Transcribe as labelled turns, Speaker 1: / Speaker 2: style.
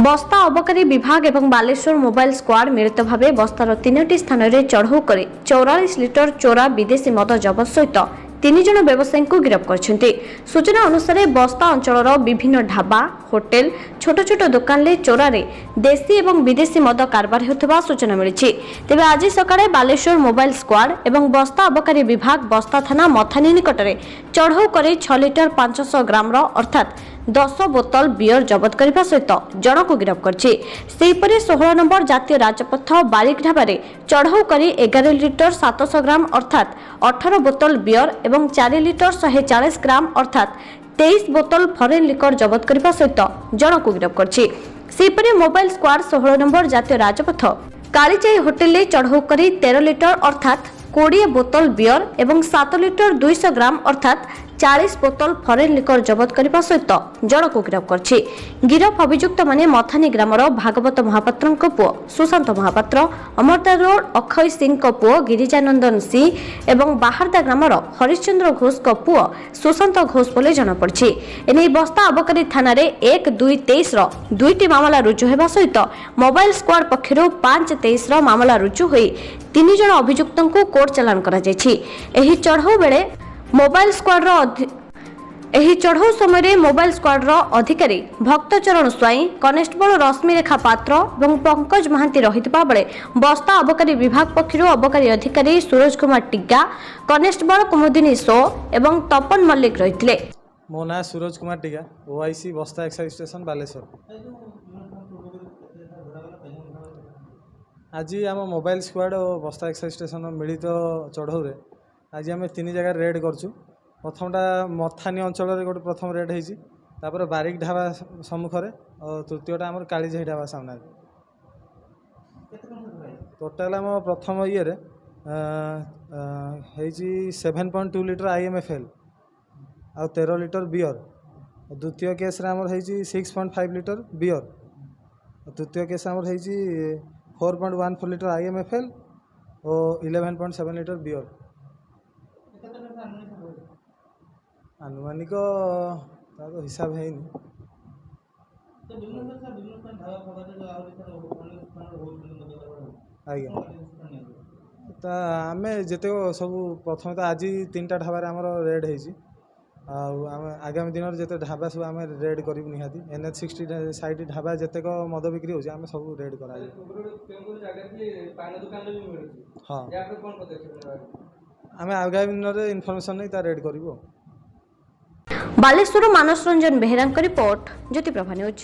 Speaker 1: ବସ୍ତା ଅବକାରୀ ବିଭାଗ ଏବଂ ବାଲେଶ୍ୱର ମୋବାଇଲ ସ୍କ୍ୱାଡ୍ ମିଳିତ ଭାବେ ବସ୍ତାର ତିନୋଟି ସ୍ଥାନରେ ଚଢ଼ଉ କରି 44 ଲିଟର ଚୋରା ବିଦେଶୀ ମଦ ଜବତ ସହିତ ତିନି ଜଣ ବ୍ୟବସାୟୀଙ୍କୁ ଗିରଫ କରିଛନ୍ତି। ସୂଚନା ଅନୁସାରେ, ବସ୍ତା ଅଞ୍ଚଳର ବିଭିନ୍ନ ଢାବା, ହୋଟେଲ, ଛୋଟ ଛୋଟ ଦୋକାନରେ ଚୋରାରେ ଦେଶୀ ଏବଂ ବିଦେଶୀ ମଦ କାରବାର ହେଉଥିବା ସୂଚନା ମିଳିଛି। ତେବେ ଆଜି ସକାଳେ ବାଲେଶ୍ୱର ମୋବାଇଲ ସ୍କ୍ୱାଡ୍ ଏବଂ ବସ୍ତା ଅବକାରୀ ବିଭାଗ ବସ୍ତା ଥାନା ମଥାନୀ ନିକଟରେ ଚଢ଼ଉ କରି 6 ଲିଟର 500 ଗ୍ରାମର ଅର୍ଥାତ୍ 10 ବୋତଲ ବିୟର ଜବତ କରିବା ସହିତ ଜଣକୁ ଗିରଫ କରିଛି। ସେହିପରି 16 ନମ୍ବର ଜାତୀୟ ରାଜପଥ ବାରିକ ଢାବାରେ ଚଢ଼ଉ କରି 11 ଲିଟର 700 ଗ୍ରାମ ଅର୍ଥାତ୍ 18 ବୋତଲ ବିୟର ଏବଂ 4 ଲିଟର 140 ଗ୍ରାମ ଅର୍ଥାତ୍ 23 ବୋତଲ ଫରେନ୍ ଲିକର ଜବତ କରିବା ସହିତ ଜଣକୁ ଗିରଫ କରିଛି। ସେହିପରି ମୋବାଇଲ ସ୍କ୍ୱାଡ୍ 16 ନମ୍ବର ଜାତୀୟ ରାଜପଥ କାଳିଜାଇ ହୋଟେଲରେ ଚଢ଼ଉ କରି 13 ଲିଟର ଅର୍ଥାତ୍ 20 ବୋତଲ ବିୟର ଏବଂ 7 ଲିଟର 200 ଗ୍ରାମ ଅର୍ଥାତ୍ 40 ବୋତଲ ଫରେନ୍ ଲିକର ଜବତ କରିବା ସହିତ ଜଣକୁ ଗିରଫ କରିଛି। ଗିରଫ ଅଭିଯୁକ୍ତମାନେ ମଥାନୀ ଗ୍ରାମର ଭାଗବତ ମହାପାତ୍ରଙ୍କ ପୁଅ ସୁଶାନ୍ତ ମହାପାତ୍ର, ଅମରଦା ରୋଡ ଅକ୍ଷୟ ସିଂଙ୍କ ପୁଅ ଗିରିଜାନନ୍ଦନ ସିଂ ଏବଂ ବାହାରଦା ଗ୍ରାମର ହରିଶ୍ଚନ୍ଦ୍ର ଘୋଷଙ୍କ ପୁଅ ସୁଶାନ୍ତ ଘୋଷ ବୋଲି ଜଣାପଡ଼ିଛି। ଏନେଇ ବସ୍ତା ଅବକାରୀ ଥାନାରେ 1/2/23ର ଦୁଇଟି ମାମଲା ରୁଜୁ ହେବା ସହିତ ମୋବାଇଲ ସ୍କ୍ୱାଡ୍ ପକ୍ଷରୁ 5/23ର ମାମଲା ରୁଜୁ ହୋଇ ତିନି ଜଣ ଅଭିଯୁକ୍ତଙ୍କୁ କୋର୍ଟ ଚାଲାଣ କରାଯାଇଛି। ଏହି ଚଢ଼ଉ ସମୟରେ ମୋବାଇଲ ସ୍କ୍ୱାଡ୍ର ଅଧିକାରୀ ଭକ୍ତଚରଣ ସ୍ୱାଇଁ, କନେଷ୍ଟବଳ ରଶ୍ମିରେଖା ପାତ୍ର ଏବଂ ପଙ୍କଜ ମହାନ୍ତି ରହିଥିବା ବେଳେ ବସ୍ତା ଅବକାରୀ ବିଭାଗ ପକ୍ଷରୁ ଅବକାରୀ ଅଧିକାରୀ ସୁରଜ କୁମାର ଟିଗ୍ଗା, କନେଷ୍ଟବଳ କୁମୁଦିନୀ ସୋ ଏବଂ ତପନ ମଲ୍ଲିକ ରହିଥିଲେ।
Speaker 2: ମୋ ନାଁ ସୁରଜ କୁମାର ଟିକା, ଓଆଇସି, ବସ୍ତା ଏକ୍ସାଇଜ୍ ଷ୍ଟେସନ, ବାଲେଶ୍ୱର। ଆଜି ଆମ ମୋବାଇଲ ସ୍କ୍ୱାଡ଼ ଓ ବସ୍ତା ଏକ୍ସାଇଜ୍ ଷ୍ଟେସନର ମିଳିତ ଚଢ଼ଉରେ ଆଜି ଆମେ ତିନି ଜାଗାରେ ରେଡ଼୍ କରିଛୁ। ପ୍ରଥମଟା ମଥାନୀ ଅଞ୍ଚଳରେ ଗୋଟେ ପ୍ରଥମ ରେଡ଼୍ ହେଇଛି, ତାପରେ ବାରିକ ଢାବା ସମ୍ମୁଖରେ ଓ ତୃତୀୟଟା ଆମର କାଳିଜାଇ ଢାବା ସାମ୍ନାରେ। ଟୋଟାଲ୍ ଆମ ପ୍ରଥମ ଇଏରେ ହେଇଛି 7.2 ଲିଟର ଆଇଏମ୍ଏଫ୍ଏଲ୍ ଆଉ 13 ଲିଟର ବିୟର୍। ଦ୍ୱିତୀୟ କେସ୍ରେ ଆମର ହେଇଛି 6.5 ଲିଟର ବିୟର୍। ତୃତୀୟ କେସ୍ ଆମର ହେଇଛି 4.14 ଲିଟର ଆଇଏମ୍ଏଫ୍ଏଲ୍ ଓ 11.7 ଲିଟର ବିୟର୍। ଆନୁମାନିକ ତାର ତ ହିସାବ ହେଇନି।
Speaker 3: ବିଭିନ୍ନ ସାର୍, ବିଭିନ୍ନ ସ୍ଥାନ ଢାବା ଫାବାରେ ଆହୁରି ସାର୍ ଅନେକ ସ୍ଥାନରେ ହେଉଛି ମଦ କାରବାର।
Speaker 2: ଆଜ୍ଞା।
Speaker 3: ଅନୁଷ୍ଠାନ ନିଆଯିବ?
Speaker 2: ତା ଆମେ ଯେତେକ ସବୁ, ପ୍ରଥମେ ତ ଆଜି ତିନିଟା ଢାବାରେ ଆମର ରେଡ଼୍ ହେଇଛି। ଆଉ ଆମେ ଆଗାମୀ ଦିନରେ ଯେତେ ଢାବା ସବୁ ଆମେ ରେଡ଼୍ କରିବୁ ନିହାତି। ଏନ୍ଏଚ୍ 60 ସାଇଡ଼୍ ଢାବା ଯେତେକ ମଦ ବିକ୍ରି ହେଉଛି, ଆମେ ସବୁ ରେଡ଼୍ କରାଯିବ।
Speaker 3: ଗୋଟେ କେଉଁ କେଉଁ ଜାଗାରେ ବି ପାନ ଦୋକାନରେ ବି ମିଳୁଛି।
Speaker 2: ହଁ।
Speaker 3: ୟା ଉପରେ କ'ଣ ପଦକ୍ଷେପ ନେବା?
Speaker 2: ଆମେ ଆଗାମୀ ଦିନରେ ଇନଫର୍ମେସନ୍ ନେଇ ତା ରେଡ଼୍ କରିବୁ ଆଉ।
Speaker 1: ବାଲେଶ୍ୱର ମାନସ ରଞ୍ଜନ ବେହେରାଙ୍କ ରିପୋର୍ଟ, ଜ୍ୟୋତିପ୍ରଭା ନ୍ୟୁଜ୍।